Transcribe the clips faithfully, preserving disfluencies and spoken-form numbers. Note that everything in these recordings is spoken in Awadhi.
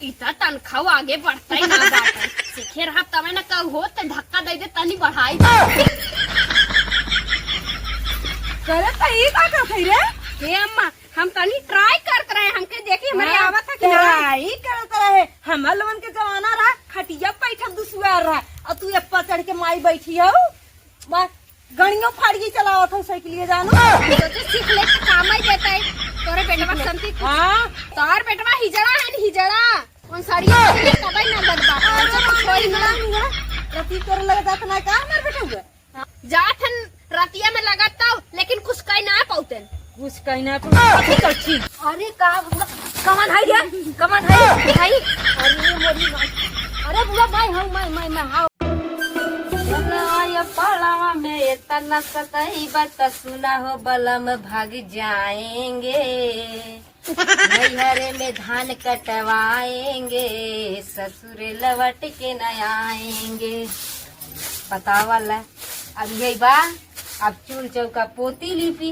इतना तनख्वाह आगे बढ़ता ही ना बाटे। सीखे रहा तबे ना कहू हो, ते धक्का दे दे, तनी बढ़ाई दे। करे त ई का करत है रे? हे अम्मा, हम तनी try करत रहे, हमके देखी हमरे हाँ, आवत है कि ना। Try करत रहे। हमार लोगन के जमाना रहा, खटिया बैठक दुसुआर रहा, और तू एप्पा चढ़ के माई बैठी हो। बस गणियों फाड़िए चलावत हो साइकिलिए जानो। हम सोचे सीख ले तो काम ही देता है। तोरे बेटवा सीख ले। संती कुछ। हाँ। तोर बेटवा हिजड़ा है न हिजड़ा। कौन साड़िया पहन ले तबे ना गदबा। अच्छा तो छोड़ी ना। रती तोरे लगे जात ना का हमार बेटा हुआ? हाँ। जात हन रतिया में लगत तो, लेकिन कुछ कह ना पाउतन। कुछ कह ना पाउतन। चल ठीक। अरे का बुआ, कमन है रे? कमन है? भाई। अरे मोरी माई। अरे बुआ माई, हाँ, माई, माई, माई, हाँ। सुना ये पालावा में इतना सताई बा त सुना हो बलम भाग जाएंगे। नैहरे में धान कटवाएंगे, ससुर लौट के न आएंगे। बतावा ला, अब यही बा, अब चूल चौका पोती लीपी।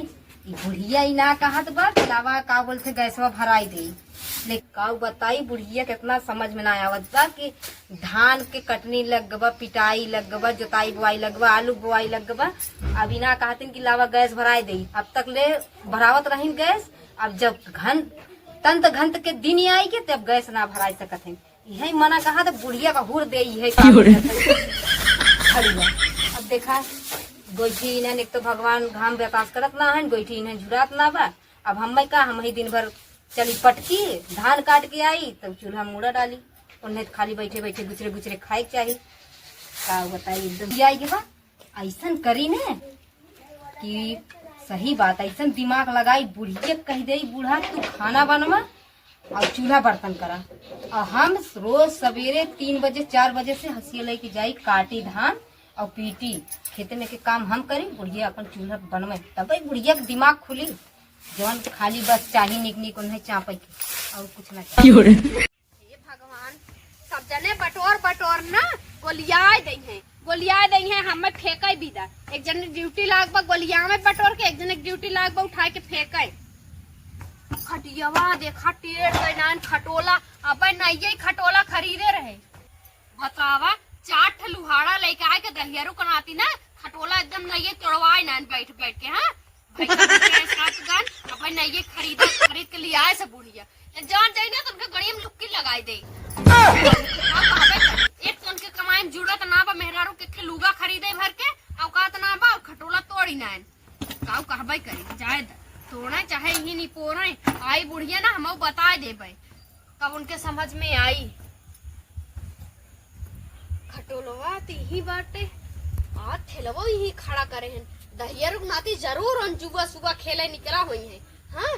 ई बुढ़िया ई ना कहत बा कि लावा का बोलते गैसवा भराई दे। ले काऊ बताई, बुढ़िया कितना समझ में ना आवत बा कि धान के कटनी लग बा, पिटाई लग बा, जोताई बोआई लग बा, आलू बोआई लग बा। अब ई ना कहतिन कि लावा गैस भराई दे। अब तक ले भरावत रहिन गैस, अब जब घन-, तंत घंत के दिन आई के, तब गैस ना भराई सकत है। इहे मना कहा तो बुढ़िया का हुर दे, इहे काम करत है। हरिया। अब देखा, गोइठी इन्हन एक तो भगवान घाम बर्दाश्त करत ना है, गोइठी इन्हन झुरात ना बा। अब हम्मे का, हम ही दिन भर चली पटकी, धान काट के आई, तब चूल्हा मूड़ा डाली। उन्हें तो खाली बैठे बैठे गुचरे गुचरे खाए के चाही। का बताई, एकदम आई के बा। ऐसन करी ने कि सही बात, ऐसन दिमाग लगाई, बुढ़िया कह दे, "बूढ़ा, तू खाना बनवा और चूल्हा बर्तन करा।" और हम रोज सवेरे तीन बजे, चार बजे से हंसिया लेके जाई, काटी धान और पीटी, खेते में के काम हम करी, बुढ़िया अपन चूल्हा बनवे, तब बुढ़िया के दिमाग खुली। जौन खाली बस चाही निक निक उन्हें चापे के, और कुछ ना चाही। हे भगवान, सब जने बटोर बटोर ना गोलियाए दई हैं, गोलियाए दई हैं, हमें फेंके बिदा। एक जने ड्यूटी लाग बा गोलियावे बटोर के, एक जने ड्यूटी लाग बा उठा के फेंके। खटियावा देखा टेढ़ गई नान खटोला, अबे नइये खटोला खरीदे रहे। बतावा, चार ठे लुहाड़ा लइके आए के दहियरू कनाती ना, खटोला एकदम नइये तोड़वाए नान बैठ बैठ के, हाँ? भैया के साथ गन, अब भाई नइये खरीद, खरीद के लियाए से बुढ़िया। ये जान जाई ना, तुमके गड़िया में लुक्की लगाई दे। का कहबे करे? एक तो उनके कमाई में जुड़त ना बा, मेहरारू के, के लुगा खरीदे भर के, औकात ना बा, और खटोला तोड़ी ना है। काऊ कहबे करे, जाए द। तोड़े चाहे यही नहीं पोरे, आई बुढ़िया ना, हमऊ बताए देबे। कब उनके समझ में आई? खटोलवा त इही बाटे, आ ठेलवो इही खड़ा करे हन। दहियरू के नाती जरूर उन जुआ सुआ खेले निकला होई है। हाँ,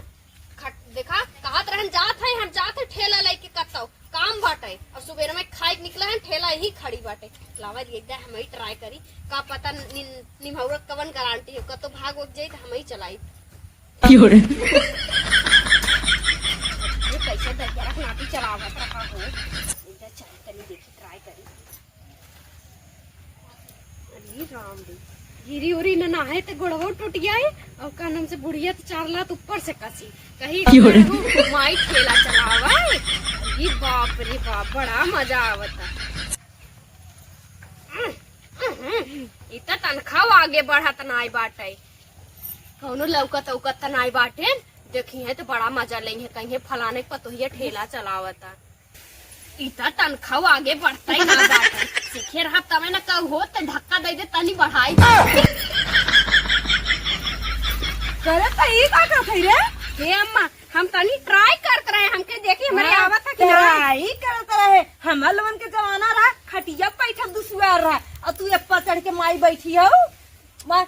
खट-, देखा, कहत रहन, "जात है, हम जात है ठेला लेके कत्तौ, काम बाटे।" और सुबेर में खाए के निकला है, ठेला इही खड़ी बाटे। लावा, एक दाए हम ही try करी, का पता नि-, निमहौरत कवन गारंटी हो, कत्तो भाग वग जाई त हम ही चलाई। की हो रे? ये कैसे दहिया नाती चलावत रहा हो? इधर चल, तनी देखी, try करी। अरे राम रे, गिरी उरी न नहाए त गोड़वो टूट जाए। और का नाम से बुढ़िया त चार लात ऊपर से कसी। कही की हो रे? "माई ठेला चलावे।" अरे बाप रे बाप, बड़ा मजा आवता। इ त तनख्वाह आगे बढ़त नाई बाटे। कौनो लौकत औकत त नाई बाटे। देखी है त बड़ा मजा लेई है, कहीं फलाने के पतोहिया ठेला चलावता। इ त तनख्वाह आगे बढ़ता ही ना बाटे। सीखे रहा तबे ना कहू हो, ते धक्का दे दे, तनी बढ़ाई दे। करे त ई का करत है रे? हे अम्मा, हम तनी try करत रहे, हमके देखी हमरे हाँ, आवत है कि ना? Try करत रहे। हमार लोगन के जमाना रहा, खटिया बैठक दुसुआर रहा, और तू एप्पा चढ़ के माई बैठी हो। बस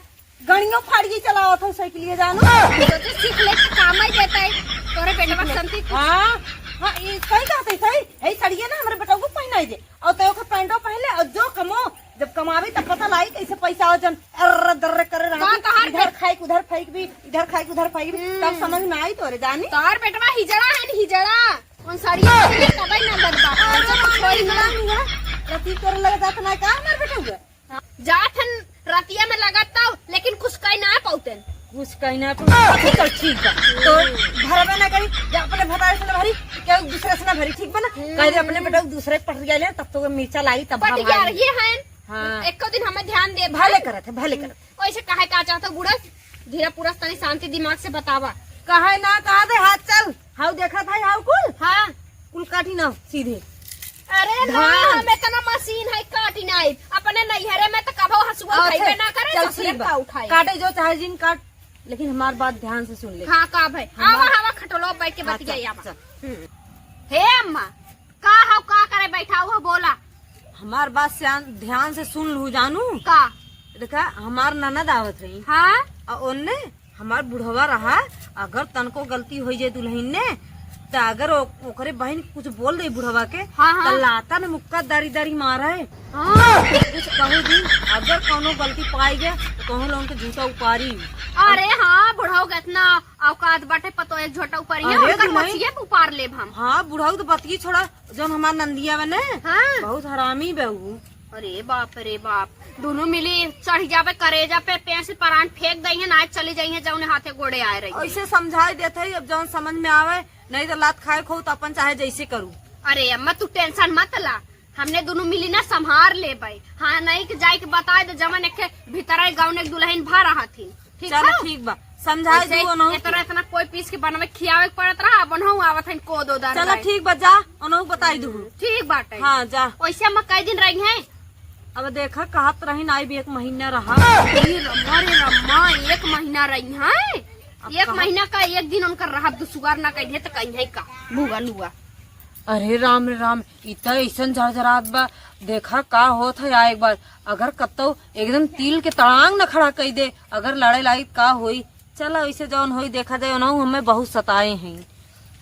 गणियों फाड़िए चलावत हो साइकिलिए जानो। सोचे सीख ले तो काम ही देता है। तोरे बेटवा सीख ले। संती कुछ। हाँ, हाँ, ये सही कहते, सही। यही सड़िए ना हमरे बेटवा को पहनाई दे। और तो ओकर पैंटो पहन ले और जो कमो, जब कमावे तब पता लाई कैसे पैसा हो जन अर्र दर्र करे रहा। का तोहार इधर बे- खाइक उधर फेंक भी, इधर खाइक उधर फेंक भी, हम्म। तब समझ में आई तोरे जानी। तोहार बेटवा हिजड़ा है न हिजड़ा। कौन सड़िए पहन ले तबे ना गदबा। अच्छा, तो छोड़ी ना। रती तोरे लगे जात ना का हमार बेटवा? जात हन रतिया में लगातार, लेकिन कुछ कह ना पाउतन। कुछ कह ना पाउतन। चल ठीक बा। तो भरबे ना करी, जा अपने भतारे से भरी, केहू दूसरे से ना भरी, ठीक बा ना? हम्म। कह दे अपने बेटा दूसरे के पटरिया ले, तब तो मिर्चा लाई, तब पटरिया भाई। ये है। हाँ। एको दिन हमें ध्यान दे भले भाई। करत है, भले करत। वैसे काहे का चाहता बूढ़ा? धीरे पूरा तनी शांति दिमाग से बतावा। काहे ना कहा दे हाथ चल। हाउ देखा था हाउ कुल? हाँ। कुल काटी ना सीधे। अरे ना, धान। हम इतना मशीन है काटी नाई। अपने नैहरे में तो कबो हसुआ अच्छा, उठाइबे ना करे, चल ससुरे ठीक बा। का उठाई। काटे जो चाहे जिन काट, लेकिन हमार बात ध्यान से सुन ले। हाँ, का भाई? हमार आवा, आवा, खटोलो बैठ के हाँ, बतियाई चल, आवा। चल। हम्म। हे अम्मा, का हो, का करे बैठा हो, बोला। हमार बात से आन-, ध्यान से सुन लू जानू। का? देखा, हमार ननद आवत रही। हाँ? और ओन्ने हमार बुढ़वा रहा, अगर तनको गलती होइ जाए दुल्हन ने, त अगर ओ-, ओकरे बहिन कुछ बोल दे बुढ़वा के, हाँ, हाँ। त लाता ने मुक्का दारी दारी मारे। हाँ। कुछ कहू दी, अगर कौनो गलती पाई गए, त कहूँ लोगन के झूठा उपारी। अरे हाँ, बुढ़ऊ के इतना औकात बाटे, पतो एक झोटा उपारी है, अरे उनकर दुल्हन। मछिए उपार लेब हम। हाँ, बुढ़ऊ तो बतिये छोड़ा, जौन हमार नंदिया बने, हाँ। बहुत हरामी बे ऊ। अरे बाप रे बाप, दोनों मिली चढ़ जाबे करेजा पे, पेट से परान फेंक दई है, ना चली जाई है, जौने हाथे गोड़े आए रही। ऐसे समझाई देत है, अब जौन समझ में आवे, नहीं तो लात खाए खो तो अपन चाहे जैसे करू। अरे अम्मा, तू tension मत ला, हमने दोनों मिली ना संभार लेबै। हाँ, नहीं के जाए के बताए दे, जवन एक भीतर गाँव एक दुल्हन भा रहा थी। ठीक चलो है? ठीक बा, समझाई वैसे दू ओनहु इतना, के। इतना कोई पीस के बनवे खियावे के पड़त रहा, अब ओनहु आवत हन को दो दर चलो भाई। ठीक बा, जा ओनहु के बताई दू। ठीक बाटे। हाँ, जा। वैसे हम कई दिन रही हैं? अब देखा, कहत रही ना, आई भी एक महीना रहा। अरे रम्मा रे रम्मा, एक महीना रही हैं? अब एक कहाँ? महीना का एक दिन उनकर रहा, दुसुगार ना कही तो कहीं है का? मुआ लुआ। अरे राम रे राम, इ त अइसन झरझरात बा, देखा का होत है। आ एक बार अगर कतौ एकदम तिल के तड़ांग न खड़ा कई दे, अगर लड़े लागी त का होई? चला, वैसे जौन होई देखा जाए। ओनहु हमें बहुत सताए हैं,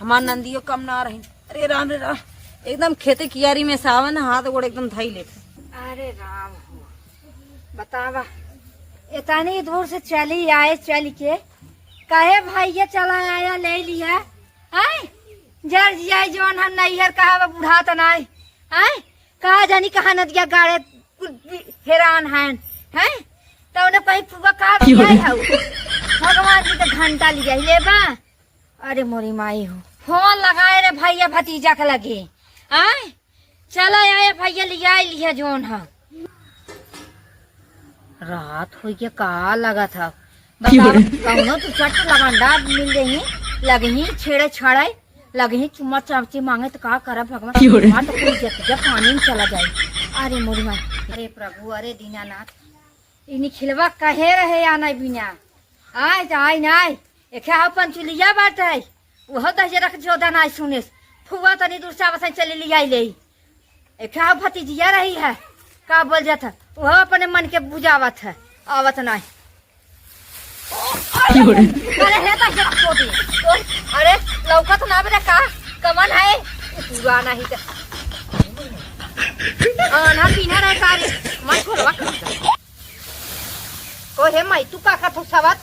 हमार नंदियो कम ना रही। अरे राम रे राम, एकदम खेते कियारी में से आवे ना, हाथ गोड़ एकदम धई लेत। अरे राम हो, बतावा, इतनी दूर से चली आए, चल के कहे भैया चला आया, ले लिया, हैं? जर जिया जौन हम नैहर कहा बा, बुढ़ा त नाय, हैं? कहा जानी कहा नदिया गाड़े कुल भी हैरान हैं, हैं? त उन्हें कहीं फुआ कहा बा, क्यों रे? लिया हऊ? भगवान जी के घंटा लिया ही लेबा। अरे मोरी माई हो, फोन लगाए रे भैया भतीजा के लगे, हैं? चला आए भैया, लिया लिया जौन ह। रात होई के का लगत ह? क्यों बताओ, रे? कौनो तू चट लवंडा मिल रही, लगही छेड़े छाड़े, लगही चुम्मा चामची मांगे त का करब भगवान? क्यों रे? हमार तो पूरी जतिया पानी में चला जाए। अरे मोरी माई, अरे प्रभु, अरे दीनानाथ, ई निखिलवा कहे रहे आना बिना, आय त आय नाय। एखे हाउ पंचुलिया बाटे, उहो दहिजरा के जोदा नाय सुनेस। फुआ तनी दूर से आवत है, चली लियाई ले। एखे हाउ भतीजिया रही है, का बोल जात है, उहो अपने मन के बुझावत है, आवत नाय। क्यों रे? अरे हे दहिजरा के जोदी, अरे लौकत ना बरे का, कमन है? पूरा नहीं तो आना पीना रहे का रे, मन खोलवा। ओ हे माई, तू का खात हो सवात?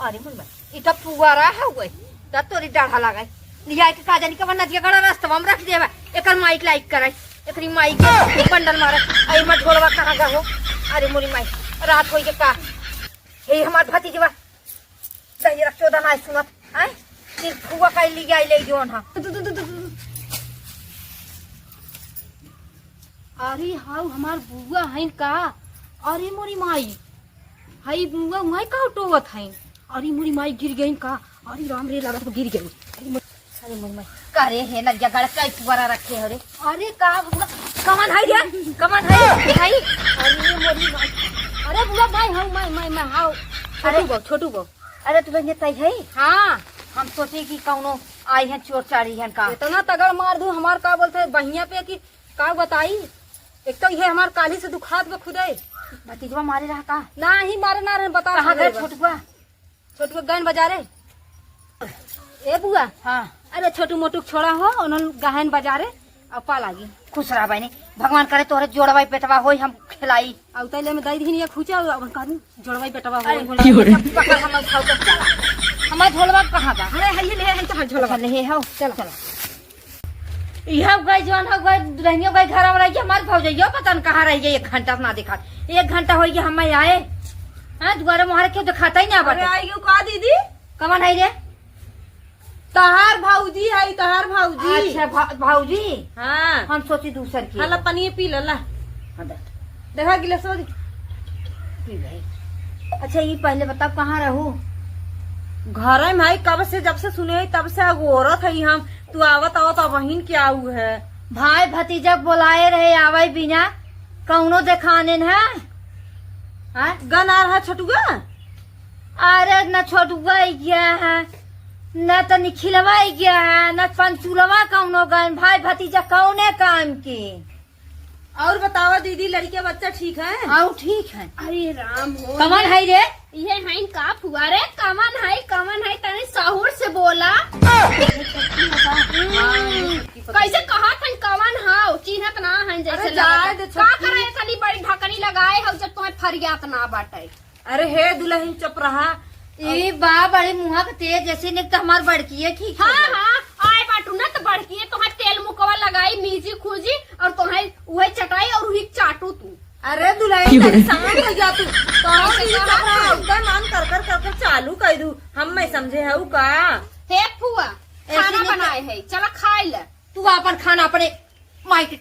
अरे मुन माई, ई त पुआरा हउए, त तोरी डाढ़ा लागै। लिया के का जानी कवन नदिया गड़ा रस्तवा में रख देवा। एकर माई के लाइक करै, एकरी माई के बंडल मारै। आई मत ढोलवा कहाँ गा हो? अरे मोरी माई, रात होई के का? हे हमार भतीजवा, दहिजरा के चोदा नाय सुनत, आय? सिर्फ फुआ का लिया ले जोन हा। अरे हाउ हमार बुआ हइन का? अरे मोरी माई, हई बुआ उहाँ का टोवत हइन? अरे मोरी माई गिर गइन का? अरे राम रे, लागत बा गिर गइन। अरे मोरी, अरे मोरी माई, का रे हे नदिया गड़ा कई पुआरा रखे हो रे? अरे का बुआ, कमन हई रे? कमन हई? हई? अरे मोरी माई, अरे बुआ माई हऊ, माई, माई, माई हऊ। छोटू अरे बहू, छोटू बहू। अरे तू बहन तई है? हाँ। हम सोचे कि कौनो आई है चोर चारी है का? इतना तगड़ मार दू हमार का बोलते हैं बहिया पे कि का बताई, एक तो ये हमार काली से दुखात बा खुदे। भतीजवा मारे रहा का? ना ही मारे ना रहे, बता कहाँ गए छोटुआ? छोटुआ गैन बाजारे। ए बुआ। हाँ। अरे छोटू मोटू छोड़ा हो, उन्होंने गहन बाजारे और पा लागी। खुश रहा बहनी, भगवान करे तोहरे जोड़वा बेटवा होई, हम खिलाई। अउ तैले में दई दिहिन ये खुचा, अपन कहूँ जोड़वा बेटवा होई। अरे बोले, क्यों रे? पकड़ हम उठाओ के चला। हमार झोलवा कहाँ बा? अरे है ये ले, है तो झोलवा। अच्छा, ले हो, चलो। चलो। इहो गई, जौन हो गई, दुल्हनियो गई, घर में रह गई, हमार भौजइयो पता न कहाँ रह गई, एक घंटा से ना दिखा। एक घंटा हो गया हमें आए। हाँ, दुआरे मुहारे क्यों दिखाता ही ना अरे, बाटे। आई गयो का दीदी? कमन है रे? तहार भौजी है, तहार भौजी। अच्छा, भा-, भौजी? हाँ। हम सोची दूसर की। हाँ, ला, पनिया पी ला, ला। हाँ, दे। देखा गिलासवा दे। पी भाई। अच्छा, ये पहले बताओ, कहाँ रहू? घर में भाई, कब से, जब से सुने हैं, तब से अगोरत है हम। तू आवत, आवत, अब बहिन के आऊ है। भाई भतीजा के बोलाए रहे, आवे बिना कौनो देखाने न है। हाँ? गन आ रहा छोटुआ? अरे, न छोटुआ अइया है, न त निखिलवा अइया है, न पंचुलवा कौनो गन, भाई भतीजा कौने काम के। और बतावा दीदी, लड़किया बच्चा ठीक है? हाँ, ठीक है। अरे राम हो, कवन ये है रे? ये है का फुआ रे? कवन है, कवन है? तनी सहूर से बोला। हाँ, ये सबकी पता कैसे है। कहा था कवन हाव? चिन्हत ना है जैसे अरे लगत जाए है। दे का छोटकी। करे इतनी बड़ी ढकनी लगाए हो जब तुम्हें फरियात ना बाटे? अरे हे दुल्हन चुप रहा। ई बा बड़ी मुँह के तेज, जैसे निक तो हमार बड़किए ठीक हाँ, है। हाँ, आए बाटू ना तो बड़किए तोहार तेल मुकवा लगाई, मीजी खूजी और तोहार उहे चटाई और उही चाटू तू। अरे दुल्हन, तनी शांत हो जा तू। तोहर कैसे भी कहा चपरा तू? उधर मान कर कर कर कर चालू कर दू। हम मैं समझे हऊ का? हे फुआ, ऐसे खाना नहीं बनाए है, चला खाए ले। तू अपन खाना अपने माई के,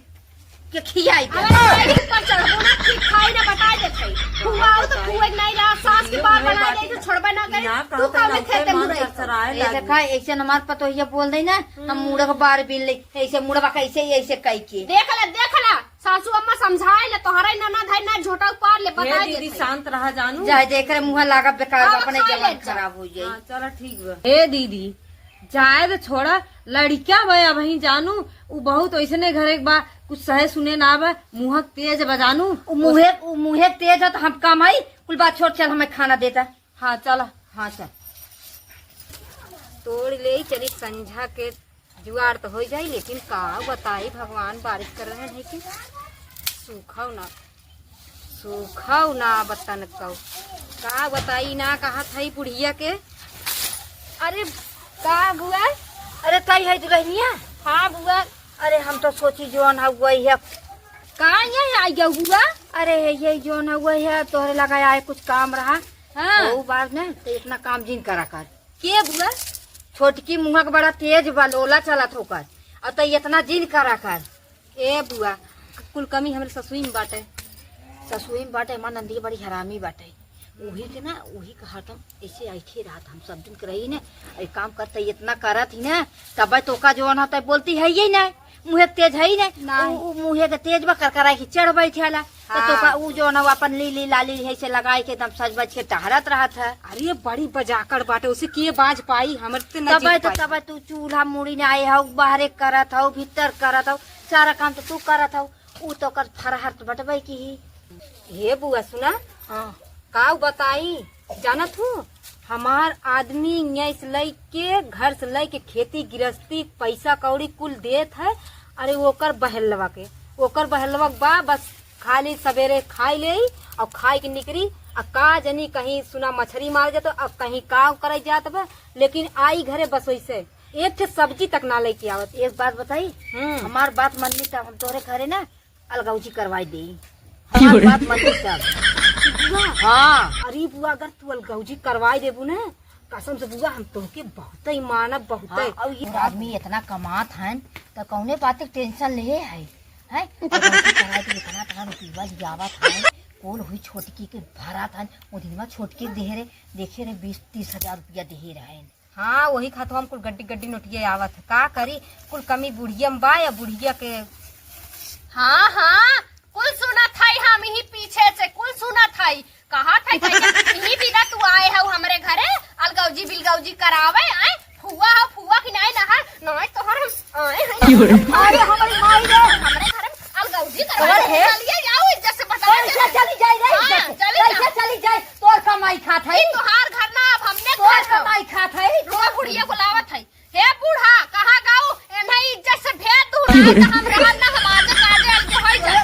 के खियाई दे। अगर माई के ऊपर चढ़बो ना, खी-, खाई ना, बताए देत है। फुआ हो तो फुआ नहीं रहा, सास के बार बनाए दे तो छोड़बे ना करे। तू कब खेते मुरई? ये देखा, ऐसे हमार पतोहिया बोल दे ना, हम मुड़ा के बार बीन ले, ऐसे मुड़वा कैसे, ऐसे कई के। देख ले, देख ले। सासू अम्मा समझाए ले, तोहरा ही ननद है, ना झोटा उपार ले, हे बताए दीदी, देत है। शांत रहा जानू। जाए दे, एकरे मुँह लागब बेकार, हाँ, अपने खाए जवान ले जा। खराब हो जाई। हाँ, चला ठीक बा। हे दीदी, जाए दे, छोड़ा, लड़िका बा अबहीं जानू, उ बहुत ऐसने घरे के बा, कुछ सहे सुने ना बा, मुँह तेज बा जानू। उ मुँहे, उ मुँहे तेज है तो हम कम है, कुल बात छोड़, चल हमें खाना देता। हाँ, चला। हाँ, चल। तोड़ ले चली संझा के जुआर तो हो जाई, लेकिन का बताई, भगवान बारिश कर रहे हैं कि सूखा ना, सूखा ना बतन कौ। का बताई ना, कहा था बुढ़िया के। अरे का बुआ? अरे कई है दुल्हनिया? हाँ बुआ। अरे हम तो सोची जौन है वही है। का यहाँ आई गऊ बुआ? अरे ये जौन है वही है, तोहरे लगा आए कुछ काम रहा। हाँ। वो बार ने तो इतना काम जिन करा कर। के बुआ? छोटकी मुँह के बड़ा तेज बा, लोला चलत होकर। और तो इतना जिन करा कर। ए बुआ, कुल कमी हमरे ससुई में बाटे। ससुई में बाटे, हमार नंदी बड़ी हरामी बाटे। वही के ना, वही का हरदम ऐसे ऐठे रहत, हम सब दिन के रही ने, ए काम करते इतना करत ही ना, तब तोका जौन होता बोलती है ही ना। मुँहे के तेज है ही ना। नहीं। उ, उ मुँहे के तेज बा, करकराई के चढ़ बैठेला। तो हाँ। तोका उ जौन है, अपन लीली लाली है से लगाई के एकदम सज बज के टहरत रहत है। अरे, बड़ी बजाकड़ बाटे, उसे के बाज पाई, हमर ते ना तबे जीत तो, पाई। तबे तू चूल्हा मुड़ी ना आए हऊ, बाहरे करत हऊ, भीतर करत हऊ, सारा काम तो तू करत हऊ। उ तो कर फरहर तो बटबे की ही। हे बुआ, सुना। हाँ। काऊ बताई, जानत हूँ, हमार आदमी यहाँ से लइके, घर से लइके, खेती गृहस्थी, पैसा कौड़ी कुल देत है। अरे ओकर बहलवा के, ओकर बहलवा के बा, बस खाली सबेरे खाई लेई और खाई के निकरी। आ का जनी कहीं सुना मछरी मार जात, अब कहीं का करे जात बा, लेकिन आई घरे बस वैसे एक ठे सब्जी तक ना लेके आवत। एक बात बताई, हम्म। हमार बात मननी तब हम तोहरे घरे ना अलगौजी करवाई देई। हमार बात मत कर। बुआ। हाँ। अरे बुआ, अगर तू अलगौजी करवाई देबू ना, कसम से बुआ, हम तोहके बहुतै मानब, बहुतै। हाँ, और ये आदमी इतना कमात हन, त कौने बात के tension लेहे है, हैं? अलगौजी कराई तो इतना, इतना रुपया लियावत हन, कुल हुई छोटकी के भरत हन, वो दिनवा छोटकी देहे रे, देखे रे, बीस तीस हजार रुपया देहे रहन। हाँ, वही खातवा में कुल गड्डी गड्डी नोटिया आवत है। का करी, कुल कमी बुढ़िया में बा या बुढ़िया के। हाँ, हाँ, कुल सुनत हई हम ही पीछे से, कुल सुनत हई। कहा था कैसे ही बिना तू आए हऊ हमरे घरे, अलगौजी बिलगौजी करावे, आए फुआ हो, फुआ की नाई नहा, नाई तोहर हम आए हैं। अरे हमारी माई रे। हमरे घर में अलगौजी करवा अरे हे। चलिए जाओ इज्जत से बता कैसे चली जाए रे हाँ, इज्जत से? चली जा। कैसे चली जाए? तोर कमाई खात है। ई तोहार घर ना, अब हमने तोर घर का। कमाई खात है। रुआ बुढ़िया को लावत है। हे बूढ़ा, कहाँ गाऊ? एन्हे इज्जत से भेज दू ना, तो हम रहब ना, हम आजे काजे अलगे होई जा।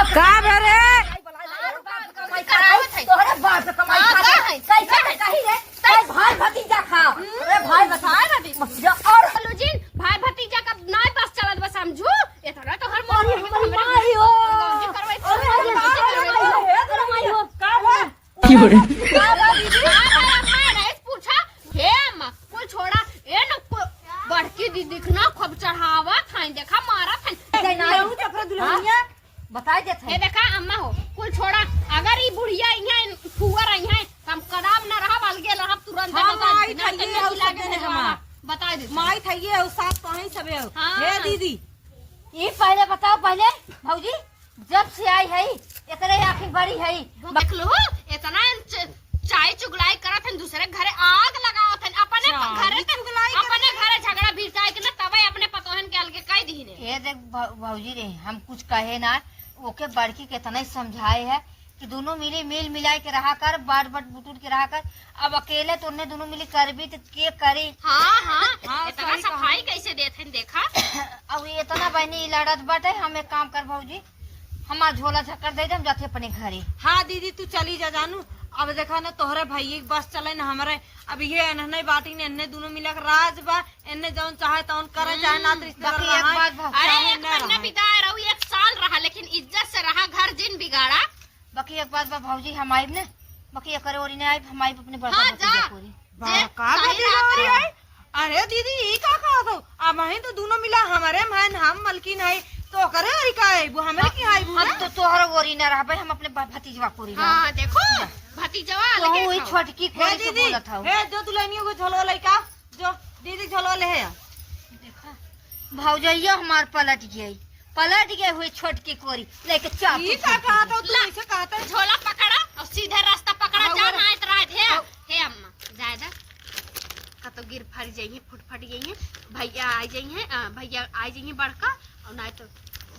का भरे? तोहरे बाप के कमाई खात है। करावत है। तोहरे बाप के कमाई हाँ, खात का है। है? कैसे है? कही रे? भाई, भाई भतीजा खा। हम्म, अरे भाई भतीजा। भाई भतीजा। और बोलू जी, भाई भतीजा का नाय बस चलत बस समझू। इतना तो हर अरे मोहल्ले में हमारी हमरे माई हो। गौजी करवाई। अरे, अरे, अरे, अरे, अरे, अरे, का बा? का बा दीदी? का बा, अम्मा, नहीं पूछा। हे अम्मा, कुल छोड़ा। ए न, कु-, दुल्हनिया, बताई देत है। ए देखा अम्मा हो, कुल छोड़ा। अगर ई बुढ़िया इहाँ फुआ रही है, हम कदाम न रहब, अलगे रहब तुरंत। हम बता आई देते, ना थइये तो हो, लगे सबे हमार। बता देते। माई थइये हो, सास तो हैं सबे हो। हाँ। हे दीदी, ई पहले बताओ, पहले भौजी, जब से आई है, इतने आँखी बड़ी है। देख लो, इतना च-, चाय चुगलाई करत हन, दूसरे घरे आग लगावत हन, अपने चाय घरे त-, चुगलाई अपने करत हन। घरे झगड़ा भिड़काए के ना, तबे अपने पतोहन के अलगे कह दीने। ये देख भौ-, भौजी रे, हम कुछ कहे ना, ओके बड़की कितना ही समझाए है कि दोनों मिली, मिल मिलाए के रहा कर, बांट बांट बुटुट के रहा कर। अब अकेले तो उन्हें दोनों मिली करबी तो के करी? हाँ, हाँ, हाँ, इतना सही कहा। सफाई कैसे देत हन, देखा। अब ये इतना बहनी लड़त बाटे, हम एक काम कर भौजी, हमार झोला झक्कर दे दे, हम जाते अपने घरे। हाँ दीदी, तू चली जा जानू। अब देखा ना, तोहरे भैया के बस चले ना हमरे। अब ये एनहने बाटी ने, एनहने दोनों मिला के राज बा, एनहने जौन चाहे तौन करे, चाहे नात रिश्तेदार बाकी एक रहाए, बात भा- अरे चाहे एक ना महीना रहाए। बिताए रहू, एक साल रहा, लेकिन इज्जत से रहा, घर जिन बिगाड़ा। बाकी एक बात बा भौजी, हम आइब ना, बाकी एकरे ओरी ना आइब, हम आइब अपने बड़का हाँ, भतीजा जा। कोरी। बा, जे का सही भतीजा रहा ओरी था। आई? अरे दीदी, ई का कहत हो? अब वहीं तो दोनों मिला, हमरे महन, हम मलकिन है, तो ओकरे ओरी का आइबू? हमरे की आइबू हम ना? तो तोहर ओरी ना रहबे, हम अपने ब-, भतीजवा कोरी रहब। हाँ, देखो, भतीजवा तो अलगे वही खाओ। छोटकी हे कोरी से दीदी, बोलत हौ। हे जो दुल्हनियों को झोलो लइका, जो दीदी झोलो ले है। देखा, भौजैया हमार पलट गई, पलट गई हुई छोटकी कोरी, लेके चाप ई के का फेंक कहत हो दी। तू? ला, ऐसे कहत हो? झोला पकड़ा और सीधे रास्ता पकड़ा, हाँ, जा वो ना इतरा थे। हाँ। हे अम्मा, जायदा, का तो गिर फर जाइए, फुट फट जाइए, भैया आ जाइए, अ, भैया आ जाइए बड़का, और ना तो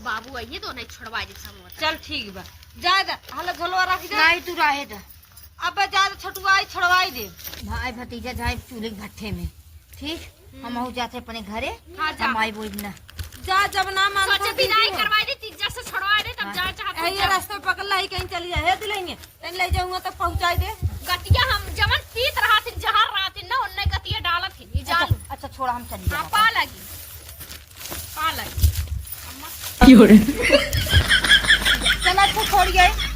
बाबू आइए तो उन्हें छोड़वा दे समोसा। चल ठीक बा, जायदा, हला झोलवा रख दे। नहीं, तू रहे दे। अब जायदा छोटुआई छोड़वाई दे। भाई भतीजा जाए चूल्हे के भट्ठे में, ठीक? हम आहू जाते अपने घरे, हाँ, जा। हम आई बोल ना। जा, जब ना मानता सोचे दीदी विदाई हो। करवाई दे, तीजा से छोड़वाई दे, तब हाँ। जा, चाहत ए, ये जा। रास्ते में पकड़ लाई, कहीं चली जाए। हे दुल्हनिया, तन ले जाऊंगा तक पहुंचाई दे। गतिया हम जवन पीत रहा थी, जहर रहा थी ना, उन्ने गतिया डालत थी, ये जान। अच्छा, अच्छा, छोड़ा, हम चली हाँ, जाए। पा लगी, पा लगी। अम्मा। की हो रे? चला, अच्छा, छोड़ गए।